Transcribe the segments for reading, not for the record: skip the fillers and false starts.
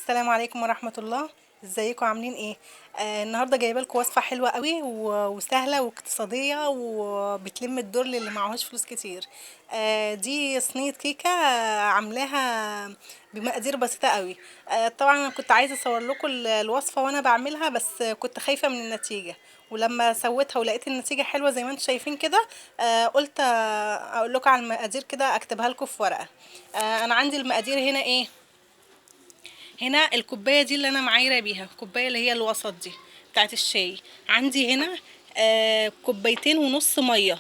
السلام عليكم ورحمة الله. ازيكم عاملين ايه؟ النهارده جايبه لكم وصفه حلوة قوي وسهلة واقتصادية وبتلم الدور للي معهوش فلوس كتير. دي صينية كيكة، عاملاها بمقادير بسيطة قوي. طبعا انا كنت عايزه اصور لكم الوصفة وانا بعملها، بس كنت خايفة من النتيجة، ولما سويتها ولقيت النتيجة حلوة زي ما انتم شايفين كده، قلت اقول لكم على المقادير كده، اكتبها لكم في ورقة. انا عندي المقادير هنا ايه؟ هنا الكوباية دي اللي انا معايره بيها، الكوباية اللي هي الوسط دي بتاعت الشاي. عندي هنا كوبايتين ونص مية،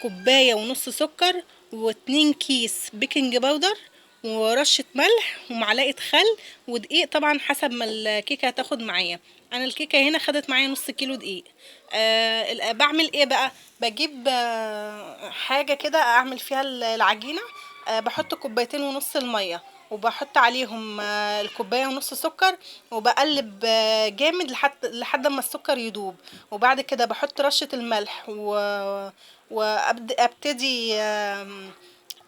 كوباية ونص سكر، واتنين كيس baking powder، ورشه ملح، ومعلقة خل، ودقيق طبعا حسب ما الكيكه هتاخد معايا. انا الكيكه هنا خدت معايا نص كيلو دقيق. بعمل ايه بقى؟ بجيب حاجة كده اعمل فيها العجينة. بحط كوبايتين ونص المية، وبحط عليهم الكوباية ونص سكر، وبقلب جامد لحد ما السكر يدوب. وبعد كده بحط رشه الملح وابتدي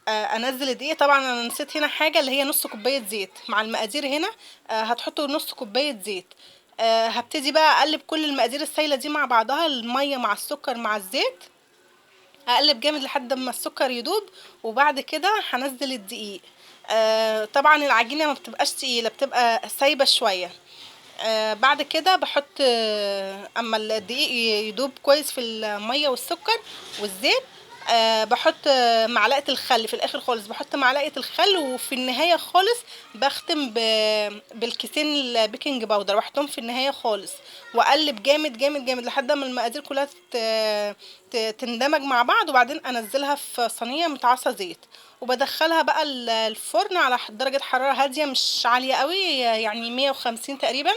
انزل الدقيق. طبعا انا نسيت هنا حاجة اللي هي نص كوباية زيت مع المقادير هنا. هتحطوا نص كوباية زيت. هبتدي بقى اقلب كل المقادير السايله دي مع بعضها، المية مع السكر مع الزيت، اقلب جامد لحد ما السكر يدوب. وبعد كده هنزل الدقيق. طبعا العجينة ما بتبقاش تقيلة، بتبقى سايبه شوية. بعد كده بحط، اما الدقيق يدوب كويس في المية والسكر والزيت، بحط معلقه الخل في الاخر خالص. بحط معلقه الخل، وفي النهاية خالص بختم بالكيسين ال baking powder، بحطهم في النهاية خالص، واقلب جامد جامد جامد لحد ما المقادير كلها تندمج مع بعض. وبعدين انزلها في صينية متعصه زيت، وبدخلها بقى الفرن على درجه حرارة هادية مش عالية قوي، يعني 150 تقريبا.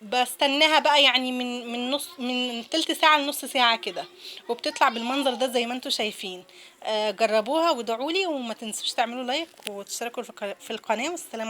وبستناها بقى يعني من تلت ساعة لنص ساعة كده، وبتطلع بالمنظر ده زي ما انتم شايفين. جربوها وادعولي، وما تنسوش تعملوا like وتشتركوا في القناة. والسلام عليكم.